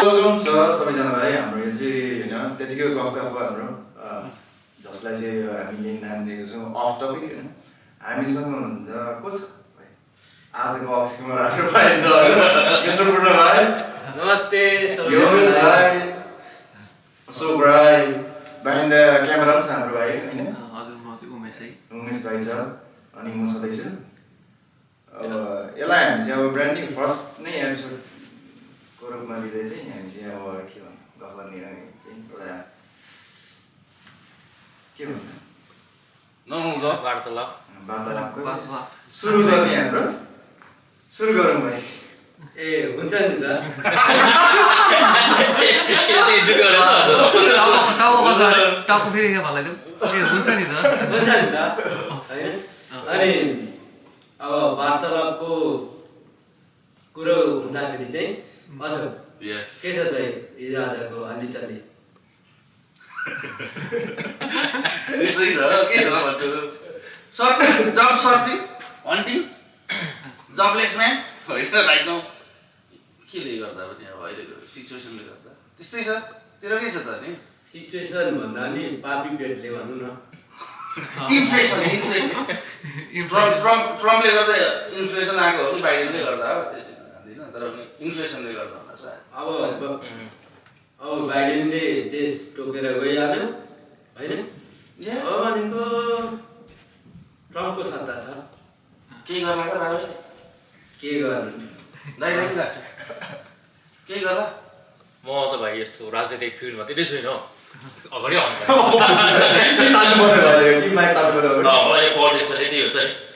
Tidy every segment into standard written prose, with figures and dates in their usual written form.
Welcome छ सबैजनालाई हाम्रो यो चाहिँ हैन त्यतिकै गफ हाम्रो जसलाई चाहिँ हामीले नाम दिएको छौँ अफ टपिक हैन हामीसँग हुनुहुन्छ को छ भाइ आजको अक्समा हाम्रो भाइ छ मिस्टर पूर्ण भाइ नमस्ते योगेश भाइ अशोक भाइ behind the camera छ हाम्रो भाइ हैन हजुर म चाहिँ उमेश भाइ छ अनि म सधैँ छु अब यसलाई हामी चाहिँ अब ब्रान्ड न्यू फर्स्ट नै एपिसोड को रूपमा लिँदै चाहिँ हामी चाहिँ अब के भन्नु गफ गर्ने चाहिँ एउटा के भन्नु वार्तालापको सुरु गर्ने हाम्रो सुरु गरौँ भाइ ए हुन्छ नि त टाउको फेरि के भन्ला ए हुन्छ नि त हैन अनि अब वार्तालापको कुरो हुँदाखेरि चाहिँ असल के छ त हिजो आजको हालीचाली त्यस्तै छ के छ भन्नु सर्चिङ जब सर्चिङ हन्टिङ जबलेस म्यान होइन राइट नाउ केले गर्दा पनि अब अहिलेको सिचुएसनले गर्दा त्यस्तै छ तेरो के छ त नि सिचुएसन भन्दा नि पापी पेटले भनौँ न इन्फ्लेसन ट्रम्पले गर्दा इन्फ्लेसन आएको हो कि बाइडेनले गर्दा हो त्यो चाहिँ जान्दिनँ तर इन्फ्लेसनले गर्दा होला सायद अब बाइडेनले देश टोकेर गइहाल्यो होइन अब भनेको ट्रम्पको सत्ता छ केही गर्ला त बाबा के गर्नु दाइ लाग्छ केही गर्ला म त भाइ यस्तो राजनीतिक फिल्डमा त्यतै छुइनँ अगाडि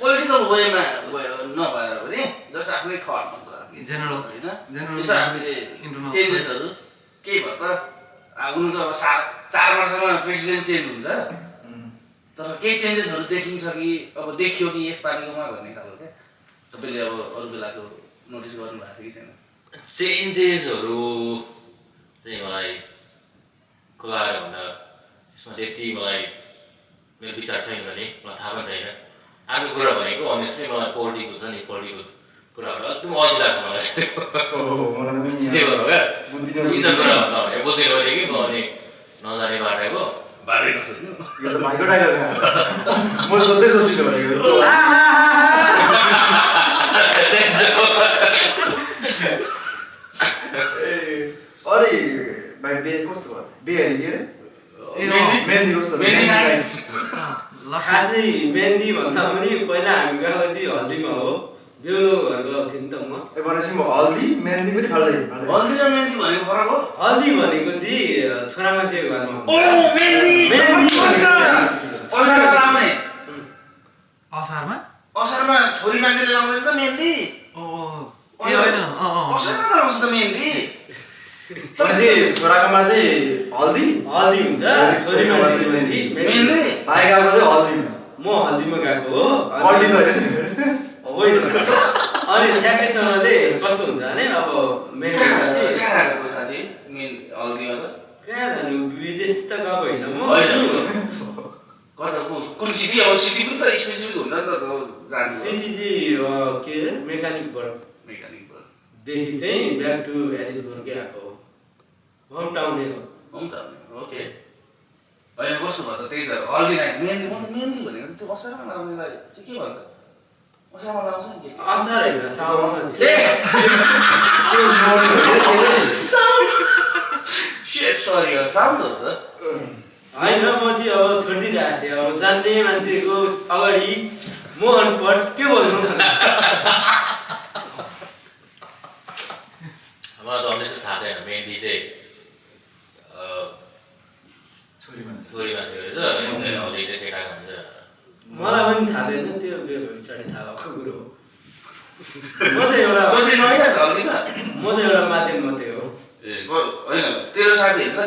पोलिटिकल वेमा नभएर पनि जस आफ्नै थट जेनरल यसो हामीले चेन्जेसहरू केही भयो त हुनु त अब 4 वर्षमा प्रेसिडेन्ट चेन्ज हुन्छ तर केही चेन्जेसहरू देखिन्छ कि अब देखियो कि यसपालिकोमा भन्ने खालको क्या सबैले अब अरू बेलाको नोटिस गर्नुभएको थियो कि थिएन चेन्जेसहरू चाहिँ मलाई खुलाएर भन्दा यसमा त्यति मलाई मेरो विचार छैन भने मलाई थाहा पनि छैन अर्को कुरा भनेको अनेस्टली मलाई पोलिटिकल छ नि पोलिटिकल कुराहरू एकदम अझै लाग्छ मलाई त्यही भएर क्या सिधा कुरा भन्दा भने बुद्धि गरेँ कि म अनि नजाने बाटाको बाटै नसक्नु यो त भाइको डायलग म सोध्दै सोधिनु भनेको अरे भाइ बे कस्तो भयो बे हेरि मेहन्दी कस्तो खासै मेहन्दी भन्दा पनि पहिला हामी गएको चाहिँ हल्दीमा हो बेहुलो गएको थिएँ नि त म भनेपछि म हल्दी मेहन्दी पनि फाल्दै हल्दी र मेहन्दी भनेको फरक हो हल्दी भनेको चाहिँ छोरा मान्छेको घरमा ओ मेहन्दी असारमा लाउने असारमा छोरी मान्छेले लाउँदैन त मेहन्दी असारमा त लाउँछ त मेहन्दी भनेपछि छोराकोमा चाहिँ हल्दी हुन्छ छोरी मान्छेको मेहन्दी भाइ गएको चाहिँ हल्दीमा म हल्दीमा गएको हो हल्दी होइन अनि ठ्याक्कैसँगले कस्तो हुन्छ भने अब मेहन्दी चाहिँ कहाँ गएको साथी मेन हल्दीमा त कहाँ जानु विदेश त गएको होइन म कुन सिटी अब सिटी पनि त स्पेसिफिक हुन्छ नि त जान्छ सिटी चाहिँ के मेकानिकबाट देखि चाहिँ ब्याक टु एलिसबर्गकै आएको हो होम टाउनै हो ओके होइन कस्तो भयो त त्यही त हल्दी नाइट मेहन्दी म त मेहन्दी भनेको त्यो असारमा लाउनेलाई चाहिँ के भन्छ असारमा लाउँछ नि के असार होइन साउनमा सरी साउन्ड हो त होइन म चाहिँ अब छोडिदिइरहेको थिएँ अब जान्ने मान्छेको अगाडि म अनपढ के भन्नु मलाई त अनेस्टली थाहा छैन मेहन्दी चाहिँ छोरी मान्छेको रहेछ हल्दी चाहिँ केटाको हुन्छ मलाई पनि थाहा छैन त्यो पछाडि थाहा भएको कुरो हो म त एउटा माध्यम मात्रै हो होइन तेरो साथीहरू त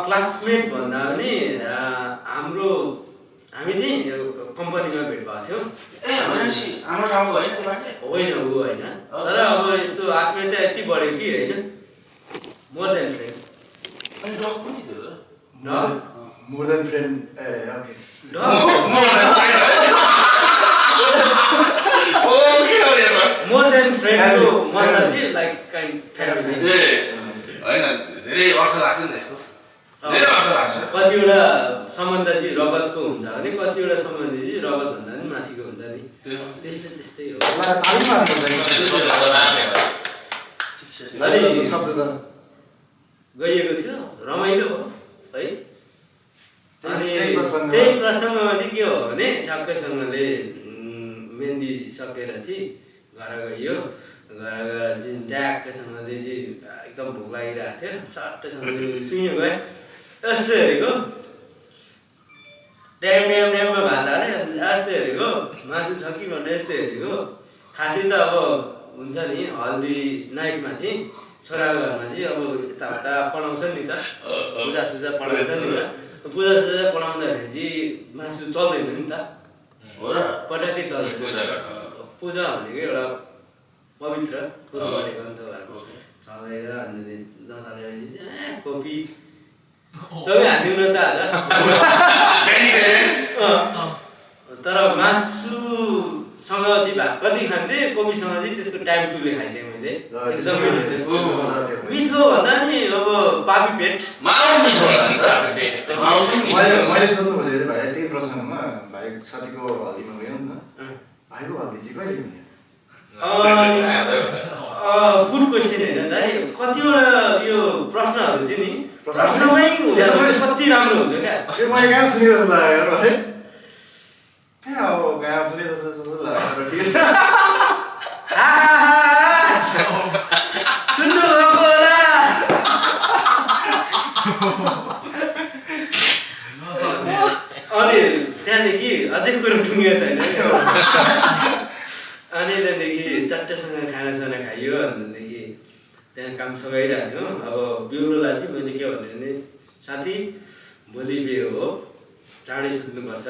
क्लासमेट भन्दा पनि हामी चाहिँ कम्पनीमा भेट भएको थियो हाम्रो ठाउँको होइन त्यो मान्छे होइन ऊ होइन तर अब यस्तो आत्मीयता यति बढ्यो कि होइन मोर देन फ्रेन्ड अनि डग पनि थियो more than friend okay more than friend फ्रेन्डको मतलब चाहिँ लाइक काइन्ड फ्यामिली होइन धेरै अर्थ लाग्छ नि त यसको धेरै अर्थ लाग्छ कतिवटा सम्बन्ध चाहिँ रगतको हुन्छ भने कतिवटा सम्बन्ध चाहिँ रगतभन्दा पनि माथिको हुन्छ नि त्यस्तै हो अनि शब्द त गइएको थियो रमाइलो हो है अनि त्यही त्यही प्रसङ्गमा चाहिँ के हो भने ठ्याक्कैसँगले मेहन्दी सकेर चाहिँ घर गइयो घर गएर चाहिँ ट्याक्कैसँगले चाहिँ एकदम भोक लागिरहेको थियो सट्टैसँगले सुइयो गयो यस्तो हेरेको ड्याममा भात हाल्यो यस्तो हेरेको मासु छ कि भनेर यस्तो हेरेको खासै त अब हुन्छ नि हल्दी नाइटमा चाहिँ छोराको घरमा चाहिँ अब यताउता पढाउँछ नि त पूजासुजा पढाउँछ नि त पूजासुजा पढाउँदाखेरि चाहिँ मासु चल्दैन नि त हो र पटक्कै चल्दैन पूजा भनेको एउटा पवित्र कुरो गरेको नि त घरमा चलेर अनि नचलेपछि चाहिँ कोपी सबै हालिदिउँ न त आज तर मासुसँग चाहिँ भात कति खान्थेँ कोपीसँग चाहिँ त्यसको टाइम टुले खाइदिएँ मैले एकदम मिठो भन्दा नि अब पापी पेट मैले सोध्नु खोजेको भाइ त्यही प्रसङ्गमा भाइ साथीको हल्दीमा गयौँ न भाइको हल्दी चाहिँ कहिले हुने गुड क्वेसन होइन दाइ कतिवटा यो प्रश्नहरू चाहिँ नि प्रश्नमै हुँदा कति राम्रो हुन्छ क्या त्यो मैले कहाँ सुनेको जस्तो लाग्यो है कहाँ अब कहाँ सुने जस्तो लाग्यो ठिक छ सुन्नु भएको होला अनि त्यहाँदेखि अझै कुरो टुङ्गेको छैन अनि त्यहाँदेखि चट्टसँग खानासाना खाइयो अन्तदेखि त्यहाँ काम सघाइरहेको थियो अब बिउरोलाई चाहिँ मैले के भने नि साथी भोलि बिहे हो चाँडै सुत्नुपर्छ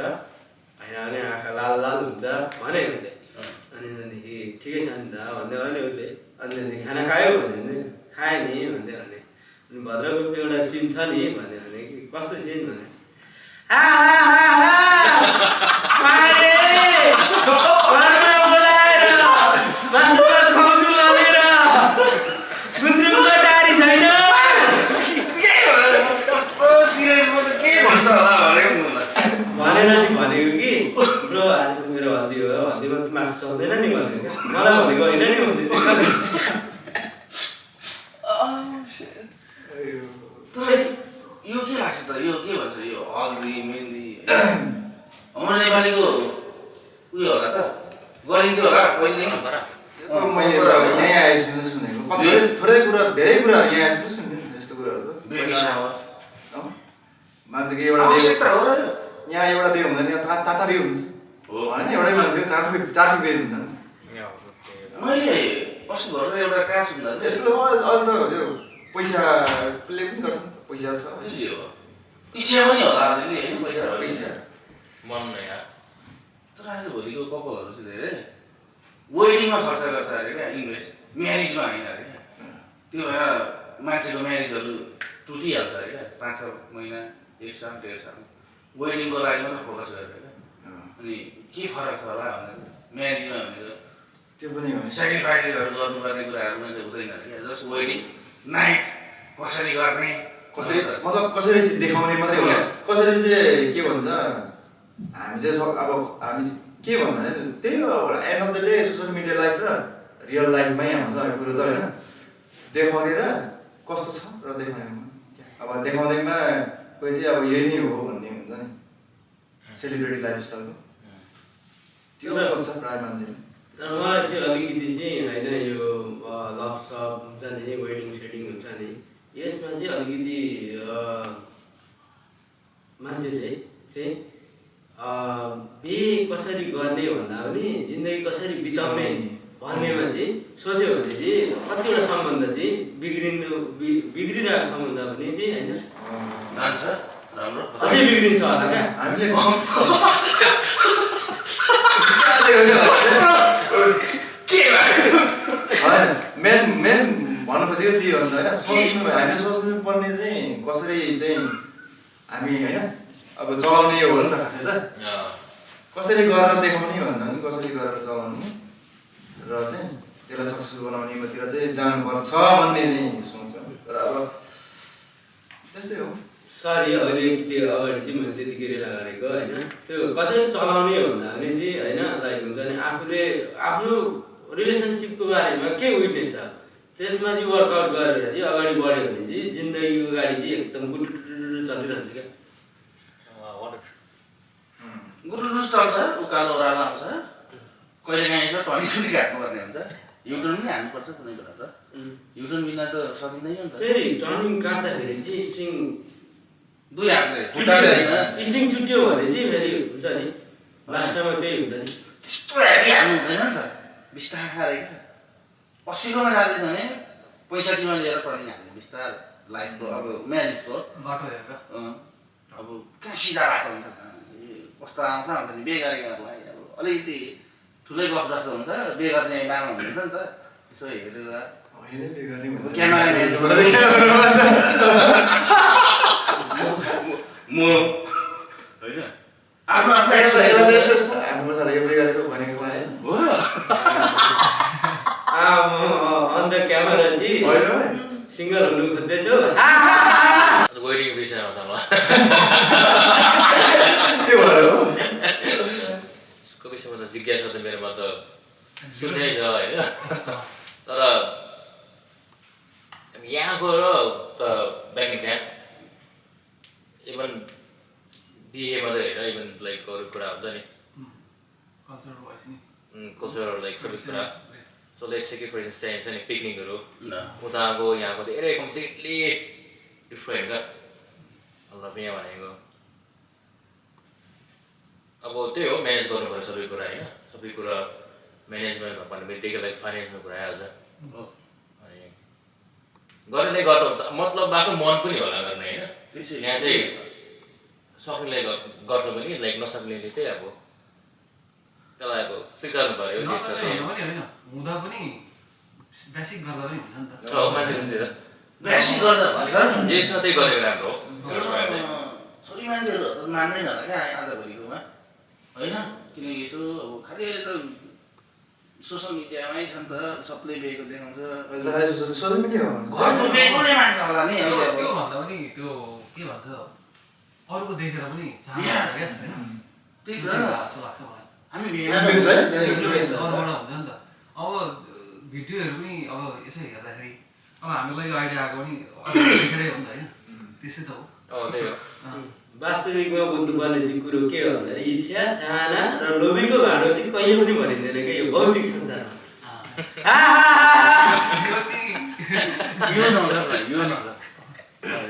होइन भने आँखा लाल लाल हुन्छ भने मैले अनि त्यहाँदेखि ठिकै छ नि त भन्दै भने उसले अनि त्यहाँदेखि खाना खायो भने नि खाएँ नि भन्दै भने अनि भद्रको एउटा सिन छ नि भन्यो भने कि कस्तो सिन भने भनेर चाहिँ भनेको कि ब्रो आज त मेरो हल्दी हो हल्दीमा त मासु चल्दैन नि भनेको क्या मलाई भनेको होइन नि भन्दै यो के लाग्छ त यो के भन्छ यो हल्दी मेहन्दी हाम्रो नेपालीको उयो होला त गरिन्थ्यो होला पहिले मैले यहीँ आएर सुनेको थोरै कुरा धेरै कुरा यहाँ आएर सुन्नु यस्तो कुराहरू त मान्छेको एउटा यहाँ एउटा बिहे हुँदैन यहाँ चारवटा बिहे हुन्छ होइन एउटै मान्छेको चारवटा बिहे हुन्छ मैले अस्ति भर्खर एउटा कहाँ सुन्दा यस्तो अहिले त त्यो पैसाले पनि गर्छ नि त पैसा छ इच्छा पनि होला अलिअलि होइन पैसा मन नयाँ तर आज भोलिको कपालहरू चाहिँ धेरै वेडिङमा खर्च गर्छ अरे क्या इङ्ग्लिस म्यारिजमा होइन अरे क्या त्यो भएर मान्छेको म्यारिजहरू टुटिहाल्छ अरे क्या 5-6 महिना 1 साल 1.5 साल वेडिङको लागि मात्र फोकस गरेर क्या अनि के फरक छ होला भनेर म्यारिजमा भनेको त्यो पनि हो सेक्रिफाइसहरू गर्नुपर्ने कुराहरूमा चाहिँ हुँदैन अरे क्या जस्ट वेडिङ नाइट कसरी गर्ने कसरी मतलब कसरी चाहिँ देखाउने मात्रै हो कसरी चाहिँ के भन्छ हामी चाहिँ अब हामी के भन्दा भने त्यही हो and of the day social media life र रियल लाइफमै आउँछ कुरो त होइन देखाउने र कस्तो छ र देखाउनेमा अब देखाउँदैमा कोही चाहिँ अब यही नै हो भन्ने हुन्छ नि सेलिब्रेटी लाइफस्टाइलको त्यो सोच्छ प्रायः मान्छेले मलाई चाहिँ अलिकति चाहिँ होइन यो लभ सप हुन्छ नि वेडिङ सेडिङ हुन्छ नि यसमा चाहिँ अलिकति मान्छेले चाहिँ बिहे कसरी गर्ने भन्दा पनि जिन्दगी कसरी बिताउने भन्नेमा चाहिँ सोच्यो भने चाहिँ कतिवटा सम्बन्ध चाहिँ बिग्रिरहेको सम्बन्ध पनि चाहिँ होइन जान्छ राम्रो अझै बिग्रिन्छ होला क्या हामीले मेन भन्नु खोजेको त्यही हो नि त होइन सोच्नु हामीले सोच्नु पर्ने चाहिँ कसरी चाहिँ हामी होइन अब चलाउने हो नि त खासै त कसरी गरेर देखाउने भन्दा पनि कसरी गरेर चलाउने र चाहिँ त्यसलाई सक्सेसफुल बनाउनेतिर चाहिँ जानुपर्छ भन्ने चाहिँ सोच हो। तर अब त्यस्तै हो। सरी अहिले त्यो अगाडि चाहिँ मैले त्यतिकै रेला गरेको होइन, त्यो कसरी चलाउने भन्दा पनि चाहिँ होइन लाइक हुन्छ नि आफूले आफ्नो रिलेसनसिपको बारेमा के विटनेस छ त्यसमा चाहिँ वर्कआउट गरेर चाहिँ अगाडि बढ्यो भने चाहिँ जिन्दगीको गाडी चाहिँ एकदम गुटुटुटु चलिरहन्छ क्या। गुटुटु चल्छ, उकालो ओह्रालो आउँछ, कहिले काहीँ यसो टर्निङ पनि काट्नुपर्ने हुन्छ, युटर्न पनि हाल्नुपर्छ कुनै बेला त, युटर्न बिना त सकिँदैन नि त। फेरि टर्निङ काट्दाखेरि चाहिँ स्ट्रिङ दुई हातले स्ट्रिङ छुट्यो भने चाहिँ फेरि हुन्छ नि लास्टमा त्यही हुन्छ नि। त्यस्तो हेभी हाल्नु हुँदैन नि त, बिस्तारै क्या 80 जाँदैछ भने 65 लिएर टर्निङ हाल्ने बिस्तारै लाइफको अब म्यारिजको बाटो हेरेर अब कहाँ सिधा बाटो हुन्छ त कस्तो आउँछ भन्दा नि बेगारीहरूलाई अब अलिकति ठुलै गफ जस्तो हुन्छ, बेगर्ने बामा हुनुहुन्छ नि त यसो हेरेर क्यामेराम्यान म होइन आफ्नो अन द क्यामेरा चाहिँ सिङ्गल हुनु खोज्दैछु वेडिङ विषयमा त के भयो यसको विषयमा त जिज्ञासा त मेरोमा त सुन्नै छ होइन, तर यहाँको र त ब्याक इन क्याम्प इभन बिहे मात्रै होइन, इभन लाइक अरू कुरा हुन्छ नि कल्चरल लाइक सबै कुरा। So let's take for instance नि पिकनिकहरू उताको यहाँको धेरै कम्प्लिटली डिफ्रेन्ट क्या। मतलब यहाँ भनेको अब त्यही हो म्यानेज गर्नु पर्यो सबै कुरा होइन, सबै कुरा म्यानेजमेन्ट भन्ने बित्तिकै लाइक फाइनेन्समा कुरा आइहाल्छ। अनि गर्नेले गर्दा हुन्छ, मतलब आफ्नो मन पनि होला गर्ने होइन। यहाँ चाहिँ सक्नेले गर्छ पनि लाइक नसक्नेले चाहिँ अब त्यसलाई अब स्वीकार्नु पर्यो। हुँदा पनि बेसिक गर्दा पनि हुन्छ नि त। मान्छे हुन्छ बेसी गर्दा भन्छ जे छ त्यही गरेको राम्रो हो। छोरी मान्छेहरू मान्दैन होला क्या आजभोलिकोमा होइन, किनकि यसो अब खालि अहिले त सोसियल मिडियामै छ नि त, सबले बिहेको देखाउँछ, सोसियल मिडिया घरको बिहेकोले मान्छ होला नि अहिले। त्यो भन्दा पनि त्यो के भन्छ अरूको देखेर पनि चाहन्छ क्या होइन, त्यही त जस्तो लाग्छ मलाई। हामी इन्फ्लुएन्स अरूबाट हुन्छ नि त। अब भिडियोहरू पनि अब यसो हेर्दाखेरि अब हामीलाई यो आइडिया आएको पनि देखेरै हो नि त होइन, त्यस्तै त हो। त्यही हो। वास्तविकमा बुझ्नुपर्ने चाहिँ कुरो के हो भन्दाखेरि इच्छा चाहना र लोभीको भाँडो चाहिँ कहिले पनि भनिँदैन क्या यो भौतिक संसारमा। यो नगर यो नगर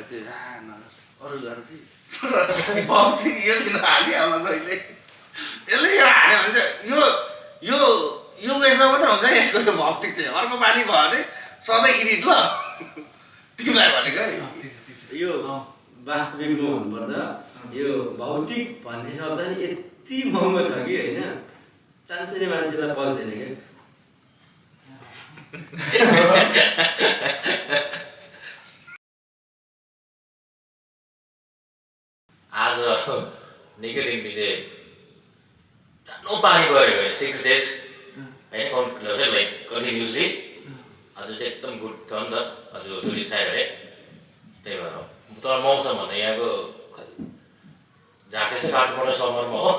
त्यो नगर अरू गर कि भक्ति यो चाहिँ हालिहाल्न कहिले यसले यो हाल्यो भने चाहिँ यो यो यो उयसमा मात्रै हुन्छ यसको यो भौतिक चाहिँ अर्को पानी भयो भने सधैँ इडिट ल तिमीलाई भनेको है। यो वास्तविकमा भन्नुपर्दा यो भौतिक भन्ने शब्द नि यति महँगो छ कि होइन, चान्चुने मान्छेलाई पच्दैन क्या। आज निकै दिन पछि जानु पानी पऱ्यो 6 days होइन, लाइक कन्टिन्युसली आज चाहिँ एकदम गुड थियो नि त। आज टुरिस्ट आयो अरे त्यही भएर तर मौसम भन्दा यहाँको झाँक्रे चाहिँ काट्नुपर्छ समरमा हो।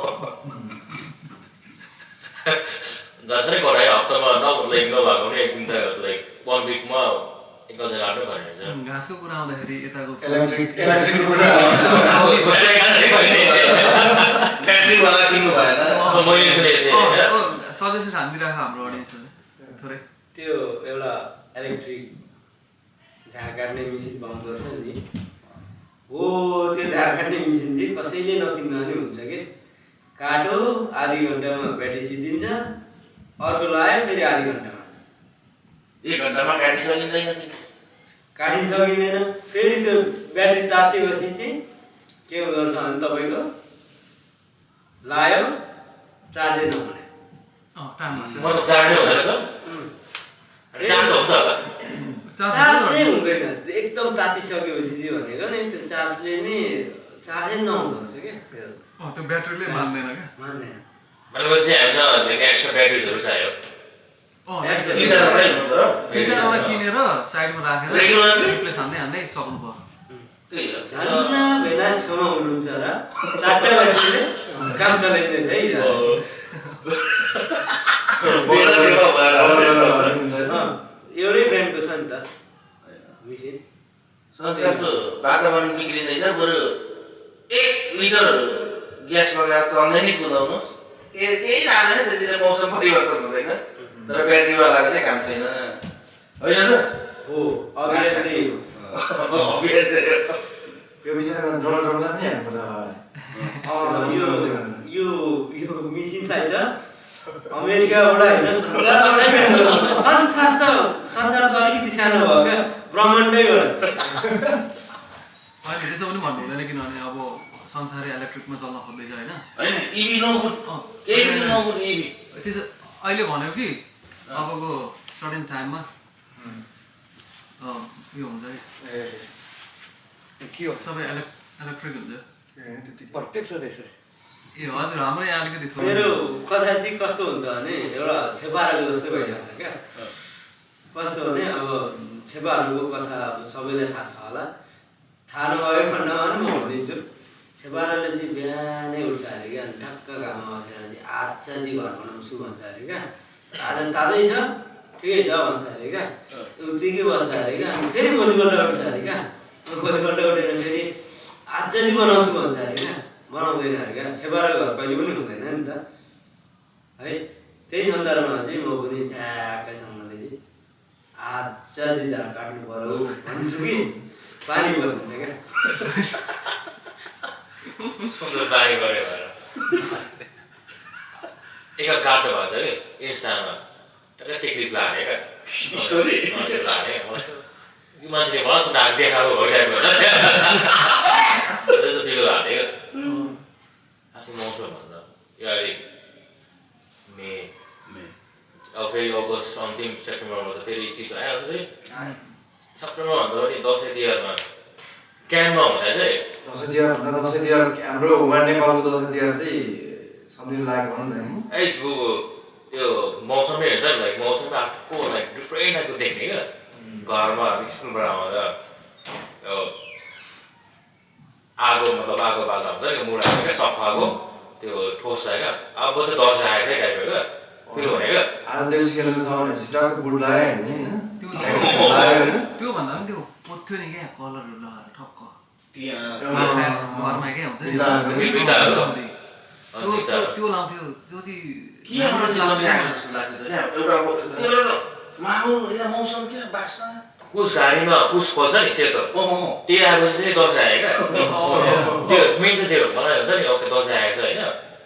जसरी गरायो हप्तामा लाइक नभएको पनि एक दिन त लाइक 1 weekमा एक गजा काट्नु पर्ने हुन्छ। घाँसको कुरा आउँदाखेरि यताको ब्याट्रीवाला किन्नु भएन मैले सुनेको थिएँ होइन। सजेसन हानिदिइराख हाम्रो अडियन्सहरूले थोरै। त्यो एउटा इलेक्ट्रिक झार काट्ने मेसिन पाउँदो रहेछ नि हो, त्यो झार काट्ने मेसिन चाहिँ कसैले नकिन्दा पनि हुन्छ कि। काट्यो आधी घन्टामा ब्याट्री सिद्धिन्छ, अर्को लगायो फेरि आधी घन्टामा, 1 घन्टामा काटि सकिँदैन, काटिन सकिँदैन। फेरि त्यो ब्याट्री तातेपछि चाहिँ के हुँदो रहेछ भने तपाईँको लायो चार्जै नहुने। मतलब चार्जै हुँदैन रहेछ। चार्ज हुन्छ होला। चार्ज चाहिँ हुँदैन, एकदम तातिसकेपछि चाहिँ भनेको नि त्यो चार्जले नि चार्जै नहुँदो रहेछ क्या। त्यो ब्याट्रीले मान्दैन क्या, मान्दैन। भनेपछि हामीसँग एक्स्ट्रा ब्याट्रिजहरू चाहियो। तिनजनामै हुनुपर्यो तिनजनालाई किनेर साइडमा राखेर Regularly? रिप्लेस हान्दै सक्नु भयो त्यही हो झन्डा भेला छेउमा हुनुहुन्छ र 4टा बजीले काम चलाइँदैछ है बेला बेला भएर एउटै ब्रान्डको छ नि त मिसिन संसारको वातावरण बिग्रिँदैछ बरु 1 लिटर ग्यास लगाएर चल्दै नै कुदाउनुहोस् केही जाँदैन त्यतिले मौसम परिवर्तन हुँदैन तर ब्याट्रीवालाको चाहिँ काम छैन होइन त हो अभियान त्यही हो यो विषयमा डोनाल्ड ट्रम्पलाई पनि हेर्नुपर्छ होला यो मिसिनलाई त अमेरिकाबाट होइन संसार त अलिकति सानो भयो क्या ब्रह्माण्डैबाट अहिले त्यसो पनि भन्नु हुँदैन किनभने अब संसारै इलेक्ट्रिकमा चल्न खोज्दैछ होइन होइन इभी नोबुट केही पनि नोबुट इभी त्यसो अहिले भन्यो कि अबको सर्टेन टाइममा यो हुन्छ के हो सबै इलेक्ट्रिक हुन्छ प्रत्यक्ष रहेछ ए हजुर हाम्रो यहाँ अलिकति मेरो कथा चाहिँ कस्तो हुन्छ भने एउटा छेपाराको जस्तै भइरहेको छ क्या कस्तो भने अब छेपाहरूको कथा अब सबैलाई थाहा छ होला थाहा नभएको खण्डमा पनि म भनिदिन्छु छेपाराले चाहिँ बिहानै उठ्छ अरे क्या अनि ठक्क घाममा बसेर चाहिँ आज चाहिँ घर बनाउँछु भन्छ अरे क्या आज ताजै छ ठिकै छ भन्छ अरे क्या उत्तिकै बस्छ अरे क्या अनि फेरि भोलिपल्ट उठ्छ अरे क्या भोलिपल्ट उठेर फेरि आज चाहिँ बनाउँछु भन्छ अरे क्या बनाउँदैन अरे क्या छेपाराको घर कहिले पनि हुँदैन नि त है त्यही सन्दर्भमा चाहिँ म पनि ठ्याक्कैसँगले चाहिँ आज चाहिँ झार काट्नु पर्यो भन्छु कि पानी भनिदिन्छ क्या सुन्दर बानी गऱ्यो भएर एक गाटो भएको छ कि इन्स्टामा टक्कै टेक्निक लाने क्या स्टोरी लाने यो मान्छेले मलाई सुनाएको देखाएको भइरहेको हुन्छ त्यस्तो फिल हाल्ने क्या आजको मौसम भन्दा यो अहिले मे अब फेरि अगस्त अन्तिम सेप्टेम्बरमा त फेरि चिसो आइहाल्छ फेरि सेप्टेम्बर भन्दा पनि दसैँ तिहारमा क्याम्पमा हुँदा चाहिँ दसैँ तिहार हाम्रो वान नेपालको दसैँ तिहार चाहिँ सम्झिनु लागेको हो नि त यो मौसमै हुन्छ नि लाइक मौसममा आएको लाइक डिफ्रेन्ट टाइपको देख्ने क्या घरमा स्कुलबाट आउँदा आगो मतलब आगो बाल्दा हुन्छ नि मुढा क्या सफाको त्यो ठोस क्या अब चाहिँ दसैँ आएको थियो टाइपको क्या फिल हुने क्या आज देउसी खेल्नु छ भने सिटाको बुट लगायो नि होइन त्यो भन्दा पनि त्यो पोथ्यो नि क्या कलरहरू लगाएर ठक्क त्यहाँ घरमा क्या हुन्छ नि त्यो लाउँथ्यो त्यो चाहिँ के जस्तो लाग्थ्यो क्या एउटा त्यो माहौल या मौसम क्या बास्ना कुस घारीमा कुस खोल्छ नि सेतो त्यो आएपछि चाहिँ दसैँ आयो क्या त्यो मेन चाहिँ त्यो मलाई हुन्छ नि ओके दसैँ आएछ होइन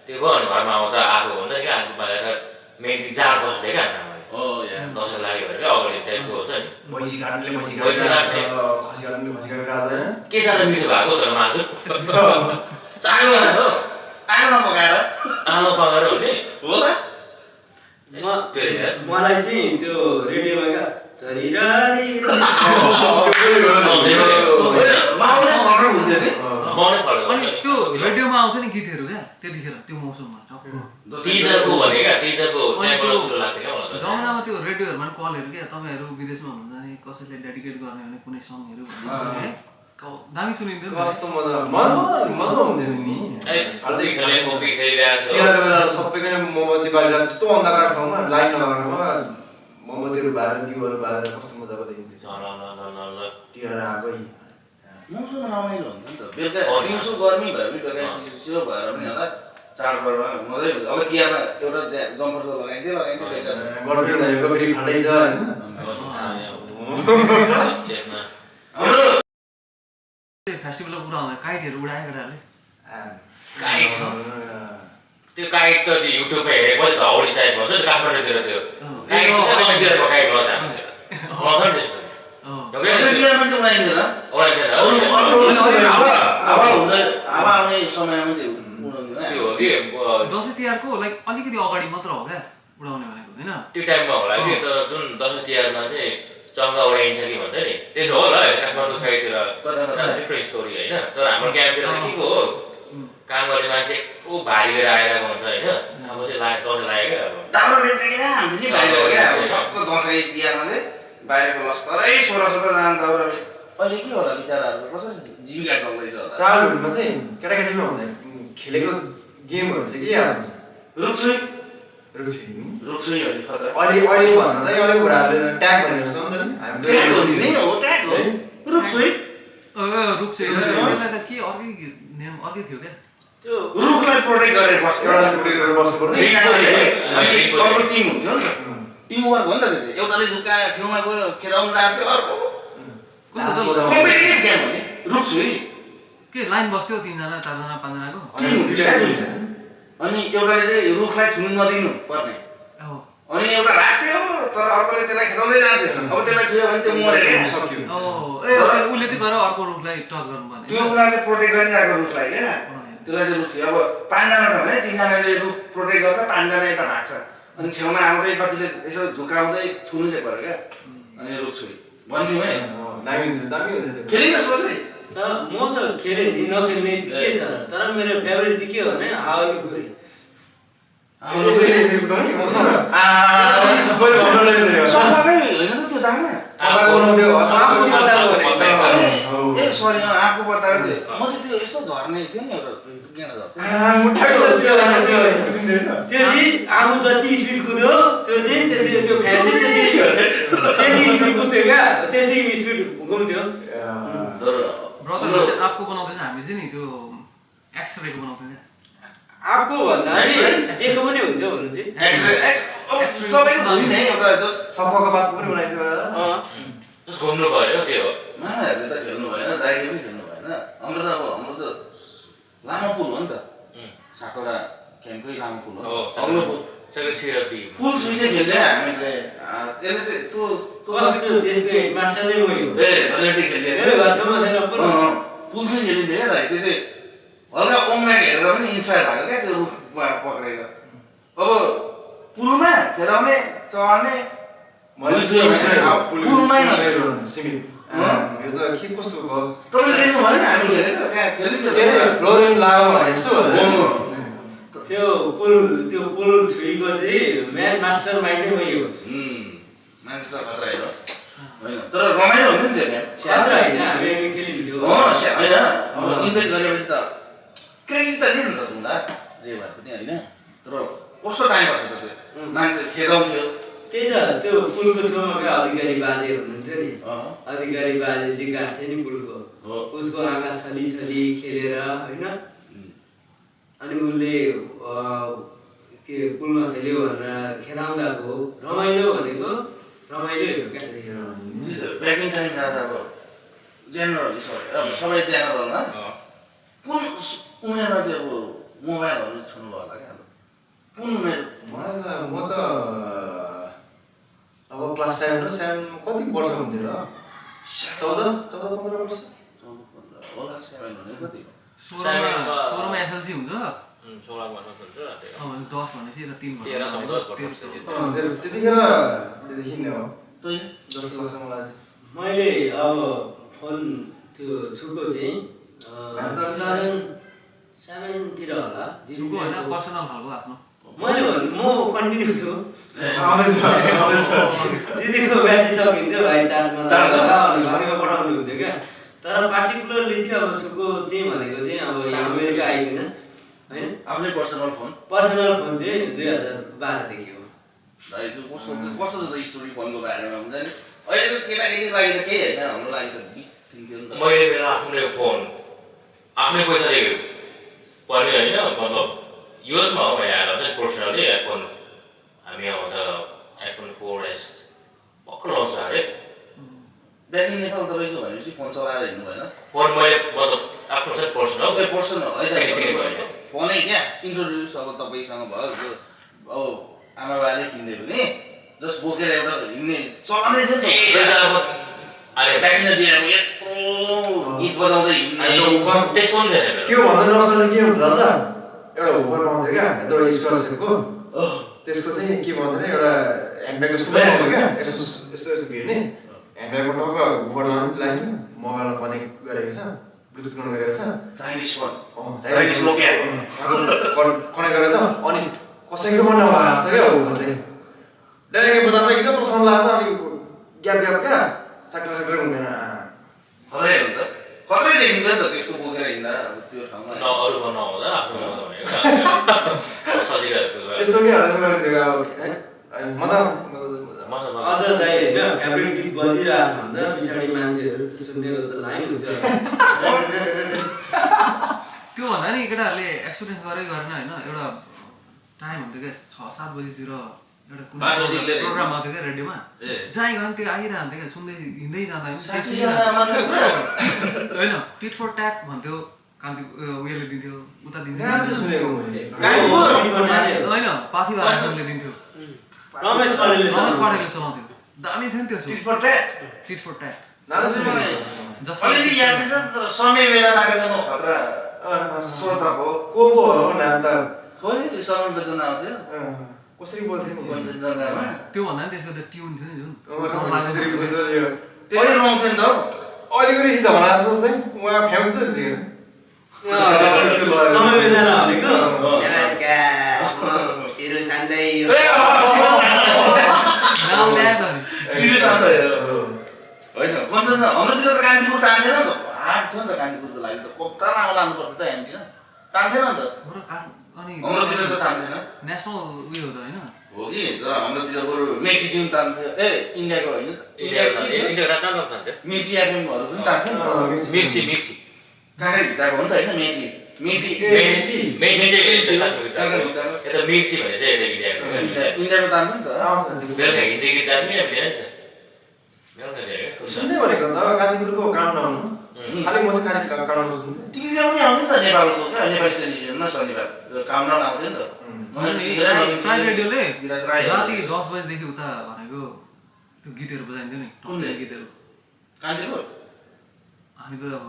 त्यो भयो अनि घरमा आउँदा आगो हुन्छ नि क्या आगो बालेर मेन जाँड बस्दै क्या दसैँ लाग्यो भने क्या अगाडि टाइपको हुन्छ नि मैसी काट्नेले मैसी खसी काट्ने खसी काटेर आज के साह्रो मिठो भएको तर मासु चालो हो आमा पकाएर आमा पकाएर हो नि होला मलाई चाहिँ त्यो रेडियोमा क्या माहौल फरक हुन्थ्यो नि अनि त्यो रेडियोमा आउँछ नि गीतहरू क्या त्यतिखेर त्यो मौसममा टिजरको भने क्या टिजरको त्यहाँबाट सुरु लाग्थ्यो क्या मलाई जमानामा त्यो रेडियोहरूमा कलहरू क्या तपाईँहरू विदेशमा हुनुहुन्छ भने कसैले डेडिकेट गर्ने भने कुनै सङहरू है दामी सुनिन्थ्यो नि कस्तो मजा हुन्थ्यो नि तिहारको बेला सबैको मोमबत्ती बालेर यस्तो अन्धकार ठाउँमा लाइन नभएको ठाउँमा मोमबत्तीहरू बालेर दियोहरू बालेर कस्तो मजाको देखिन्थ्यो तिहार आएकै मौसम रमाइलो हुन्छ नि त बेलुका दिउँसो गर्मी भयो भने बेलुका चिसो भएर पनि होला चाडपर्वमा मजै हुन्छ अब तिहारमा एउटा जम्पर त लगाइन्थ्यो बेलुका गर्लफ्रेन्डहरूको फेरि फाल्दै छ होइन हाम्रो फेस्टिभलको कुरा आउँदा काइटहरू उडायो केटाहरूले त्यो काइट त त्यो युट्युबमा हेरेको मैले धौडी टाइपको हुन्छ नि काठमाडौँतिर त्यो काइट दसैँतिरको काइट लगाउँदा तिहारमा चाहिँ उडाइँदैन हावा आउने समयमा चाहिँ उडाउँदैन दसैँ तिहारको लाइक अलिकति अगाडि मात्र हो क्या उडाउने भनेको होइन त्यो टाइममा होला कि तर जुन दसैँ तिहारमा चाहिँ चङ्गा उडाइन्छ कि भन्छ नि त्यसो होला काठमाडौँ साइडतिर डिफ्रेन्ट स्टोरी होइन तर हाम्रो क्याम्पतिर चाहिँ के को हो काम गर्ने मान्छे यत्रो भारी लिएर आइरहेको हुन्छ होइन अब चाहिँ दसैँ लाग्यो क्या अब दाउरा बेच्दै क्या हुन्छ नि बाहिर क्या अब ठक्क दसैँ तिहारमा चाहिँ बाहिरको लस्करै 1600 जान दाउरा अहिले के होला बिचराहरूको कसरी जीविका चल्दैछ होला चाइल्डहुडमा चाहिँ केटाकेटीमा हुँदा खेलेको गेमहरू चाहिँ के याद आउँछ रुक्छुई खतरा अहिले भन्दा चाहिँ अहिले कुराहरूले ट्याग भनेको जस्तो हुन्छ नि हामी ट्याग हो नि हो ट्याग हो रुक्छुई रुख चाहिँ यसलाई त के अर्कै नेम अर्कै थियो क्या त्यो रुखलाई प्रोटेक्ट गरेर बस्छ अनि अर्को टिम हुन्थ्यो नि त टिम वर्क हो नि त त्यो चाहिँ एउटाले झुक्का छेउमा गयो खेलाउनु जान्छ अर्को कम्पिटिटिभ गेम हो नि रुक्छुई के लाइन बस्थ्यो 3 जना 4 जना 5 जनाको टिम हुन्थ्यो अनि एउटाले चाहिँ रुखलाई छुनु नदिनु पर्ने अनि एउटा राख्थ्यो तर अर्कोले त्यसलाई खेलाउँदै जान्थ्यो अब त्यसलाई छुयो भने त्यो मर्यो क्या सक्यो उसले चाहिँ गएर अर्को रुखलाई टच गर्नुपर्ने त्यो उनीहरूले प्रोटेक्ट गरिरहेको रुखलाई क्या त्यसलाई चाहिँ रुख छ अब 5 जना छ भने 3 जनाले रुख प्रोटेक्ट गर्छ 5 जना यता भाग्छ अनि छेउमा आउँदै कतिले यसो झुकाउँदै छुनु चाहिँ पर्यो क्या अनि रुख छुइ भन्थ्यौँ है दामी हुँदै खेलिन सोचै म त खेलेँ नि नखेल्ने के छ तर मेरो फेभरेट चाहिँ के हो भने हावाली खुरी सफामै होइन त त्यो दाना ए सरी आँपको पत्ताको थियो म चाहिँ त्यो यस्तो झर्ने थियो नि एउटा गेडा त्यो चाहिँ आफू जति स्पिड कुद्यो त्यो चाहिँ त्यो फ्यान चाहिँ त्यति स्पिड कुद्थ्यो क्या त्यति स्पिड घुम्थ्यो ब्रदरले आपको बनाउँदैन हामी चाहिँ नि त्यो एक्सरेको बनाउँदैन आफू भन्दा जेको पनि हुन्थ्यो हुनु चाहिँ सबैको होइन है एउटा जस्ट सफाको बातको पनि बनाइदियो घुम्नु पर्यो के हो मामाहरूले त खेल्नु भएन दाइले पनि खेल्नु भएन हाम्रो त लामो पुल हो नि त 7 वटा क्याम्पकै लामो पुल हो अग्लो पुल पुल सुई चाहिँ खेल्दैन हामीले त्यसले चाहिँ कस्तो त्यसको हेडमास्टरै मै हो ए भनेर चाहिँ खेल्दैन मेरो घरसम्म छैन पुल सुई खेलिन्थ्यो क्या दाइ त्यो चाहिँ हल्का ओम्याक हेरेर पनि इन्सपायर भएको क्या त्यो रुखमा पक्रेर अब पुलमा खेलाउने चढ्ने पुलमै सीमित यो त के कस्तो भयो तपाईँले देख्नु भएन हामी खेलेको त्यहाँ खेलिन्छ फ्लोरिन लाग्यो भने जस्तो त्यो पुल छुरीको चाहिँ म्यान मास्टर माइन्डै मै हो मान्छे त खतरा हेर होइन तर रमाइलो हुन्थ्यो नि त्यो छात्र होइन हामी खेलिन्थ्यो होइन इन्भाइट गरेपछि त क्रेडिट त दिनु त तुमलाई जे भए पनि होइन तर कस्तो टाइम पास त्यो मान्छे खेलाउँथ्यो त्यही त त्यो पुलको छेउमा क्या अधिकारी बाजे हुनुहुन्थ्यो नि अधिकारी बाजे चाहिँ काट्थ्यो नि पुलको उसको आँखा छली खेलेर होइन अनि उसले के पुलमा खेल्यो भनेर खेलाउँदाको रमाइलो भनेको रमाइलो हो क्या ब्याकिङ टाइम जाँदा अब जेनरल अब सबै जेनरलमा कुन उमेरमा चाहिँ अब मोबाइलहरू छुनु भयो होला क्या कुन उमेर म त अब क्लास 7 कति वर्ष हुन्थ्यो र 14-15 वर्ष होला 7 भने कति 16मा एसएलसी हुन्छ 16 वर्ष हुन्छ 10 भनेपछि यता 3 त्यतिखेर देखि नै हो जस्तो लाग्छ मलाई मैले अब फोन त्यो छुको चाहिँ 2007 तिर होला जुको हैन पर्सनल खालको आफ्नो मैले भन्नु म कन्टिन्यू छु दिदीको ब्याट्री सकिन्थ्यो भाइ चार्जमा घरमा पठाउनु हुन्थ्यो क्या तर पार्टिकुलरली चाहिँ अब छुको चाहिँ भनेको चाहिँ अब यहाँ अमेरिका आइदिन होइन आफ्नै पर्सनल फोन चाहिँ 2012 देखि हो भाइ त्यो कस्तो छ त स्टोरी फोनको बारेमा हुन्छ नि अहिलेको केटाकेटी लागि त केही होइन हाम्रो लागि त मैले मेरो आफ्नै फोन आफ्नै पैसाले पर्ने होइन मतलब युएसमा हो मैले आएर चाहिँ पर्सनली आइफोन हामी अब त आइफोन 4S भर्खर लन्च अरे ब्याक इन नेपाल तपाईँको भनेपछि फोन चलाएर हिँड्नु भएन फोन मैले मतलब आफ्नो चाहिँ पर्सनल फोनै क्या इन्ट्रोड्युस अब तपाईँसँग भयो अब आमा बाले किन्दै पनि जस्ट बोकेर एउटा हिँड्ने चलाउने छ नि ब्याक इन दिएर यत्रो गीत बजाउँदै हिँड्ने त्यसको पनि छैन त्यो भन्दा नसक्दा के हुन्छ दादा एउटा हुफर आउँथ्यो क्या यत्रो स्क्वायरको त्यसको चाहिँ के भन्दैन एउटा ह्यान्डब्याग जस्तो पनि आउँथ्यो क्या यस्तो भिर्ने ह्यान्डब्यागमा टक्क हुफर लाइन् मोबाइलमा कनेक्ट गरेको छ ब्लुटुथ कनेक्ट गरेको छ चाइनिज फोन कनेक्ट गरेको छ अनि कसैको पनि नभएको छ क्या हो चाहिँ डाइरेक्ट बजार चाहिँ यत्रोसम्म लाग्छ अनि ग्याप क्या साक्टर हुँदैन खतरै हो त खतरै देखिन्छ नि त त्यसको बोकेर हिँड्दा त्यो ठाउँमा अरूको नहुँदा आफ्नो भनेको सजिलो यस्तो के हाल्छ मजा अझ चाहिँ होइन फ्याब्रिक गीत बजिरहेको भन्दा पछाडि मान्छेहरू त सुन्नेको त लाइन हुन्छ त्यो भन्दा नि केटाहरूले एक्सपिरियन्स गरेन होइन एउटा टाइम हुन्थ्यो क्या 6-7 बजीतिर एउटा कुनै प्रोग्राम आउँथ्यो क्या रेडियोमा जहाँ गयो त्यो आइरहन्थ्यो क्या सुन्दै हिँड्दै जाँदा होइन टिट फर ट्याट भन्थ्यो कान्ति उयोले दिन्थ्यो उता दिन्थ्यो होइन पाथिभाराले दिन्थ्यो रमेश पाण्डेले चलाउँथ्यो दामी थियो नि त्यो टिट फर ट्याट अलिअलि याद छ तर समय बेला राखेको छ म खतरा श्रोताको को हो नाम त खोइ समय बेला आउँथ्यो कसरी बोल्थ्यो नि कञ्चनजङ्घामा त्यो भन्दा नि त्यसको त ट्युन थियो नि जुन अहिले रङ थियो नि त अहिलेको रहेछ त भना जस्तो चाहिँ उहाँ फेमस त थियो समय बेला भनेको सिरु सान्दै नाम ल्याएर सिरियस अन्त होइन कञ्चनजङ्घा हाम्रोतिर त कान्तिपुर तान्थेन नि त हाट थियो नि त कान्तिपुरको लागि त कता लामो लानुपर्छ त हेर्नु तान्थेन नि त अनि हाम्रोतिर त तान्थेन नेसनल उयो हो त होइन हो कि तर हाम्रोतिर बरु मेक्सिकन तान्थ्यो ए इन्डियाको होइन मिर्ची एफएमहरू पनि तान्थ्यो नि मिर्ची काँक्रा भित्ताको हो नि त होइन मेची यता मिर्ची भने चाहिँ इन्डियाको तान्थ्यो नि त बेलुका हिन्दी गीत तान्ने सुन्ने भनेको त कान्तिपुरको काम नहुनु खालि म चाहिँ कानुन सुन्थेँ टिभीमा पनि आउँथ्यो नि त नेपालको क्या नेपाली टेलिभिजनमा शनिबार काम आउँथ्यो नि त प्राइम रेडियोले राति 10 बजेदेखि उता भनेको त्यो गीतहरू बजाइन्थ्यो नि टक्कै गीतहरू कान्तिपुर हामी त अब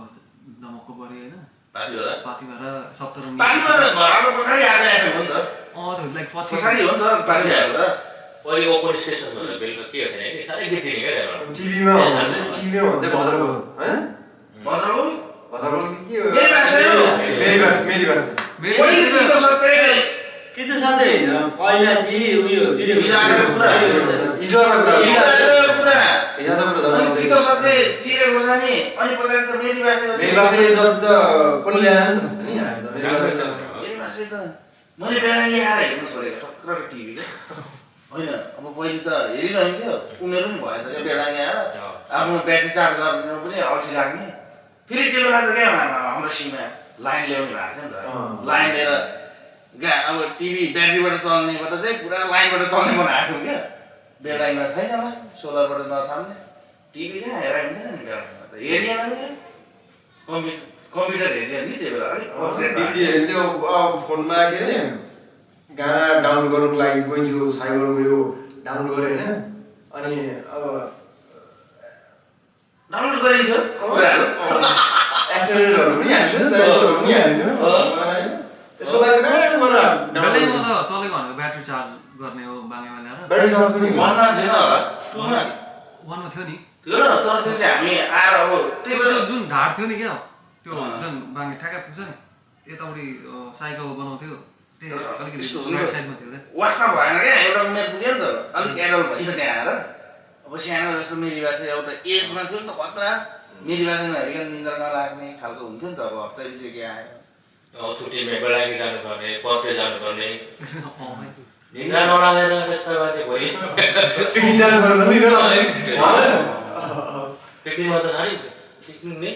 दमकको पऱ्यो होइन पाथिभरा 17 पाथिभराको पछाडि आएको एफएम हो नि त लाइक पछाडि हो नि त पाथिभरा त अहिले ओपन स्टेसनहरू बेलुका के हो थिएन कि साह्रै गीत दिने क्या टिभीमा भन्छ भद्रको होइन भद्रको के हो मेरी भाषा हो मेरी भाषा त्यो त साँच्चै होइन पहिला चाहिँ उयो मैले बेलाङ्गी आएर हेर्नु छोडेको टक्कर टिभीले होइन अब पहिले त हेरिरहन्थ्यो उमेर पनि भएछ क्या बेलाङ्गी आएर आफ्नो ब्याट्री चार्ज गर्नु पनि अल्छी लाग्ने फेरि त्यो बेला त क्या हाम्रो सीमा लाइन ल्याउने भएको थियो नि त लाइन लिएर अब टिभी ब्याट्रीबाट चल्नेबाट चाहिँ पुरा लाइनबाट चल्ने बनाएको थियौँ क्या बेलायमा छैन होला सोलरबाट नथाल्ने टिभी कहाँ हेरेर हुन्थेन नि बेलायमा त हेरिएन नि कम्प्युटर हेरिएन नि त्यो बेला टिभी हेर्थ्यो फोनमा के अरे गाना डाउनलोड गर्नुको लागि गइन्थ्यो साइबर गयो डाउनलोड गऱ्यो होइन अनि अब डाउनलोड गरिन्थ्यो कुराहरू एक्सिडेन्टहरू पनि हाल्थ्यो नि त यस्तोहरू पनि हाल्थ्यो त्यसको लागि बेलायमा त चलेको भनेको ब्याट्री चार्ज गर्ने हो बाङ्गेमा ल्याएर ब्याट्री चार्ज पनि वनमा थिएन होला टुमा वनमा थियो नि त्यो तर त्यो चाहिँ हामी आएर अब त्यो जुन ढाड थियो नि क्या त्यो जुन बाङ्गे ठ्याक्कै पुग्छ नि यतापट्टि साइकल बनाउँथ्यो त्यो अलिकति राइट साइडमा थियो क्या वासमा भएन क्या एउटा उमेर पुग्यो नि त अलिक एडल्ट भयो त्यहाँ आएर अब सानो जस्तो मेरी भाषा एउटा एजमा थियो नि त खतरा मेरी भाषा नहेरिकन निन्द्रा नलाग्ने खालको हुन्थ्यो नि त अब हप्ता पछि के आयो छुट्टीमा बेलायगी जानुपर्ने पत्रे जानुपर्ने निद्रा नलागेर त्यस्ता मान्छे भोलि पिकनिकमा त खालि पिकनिक नि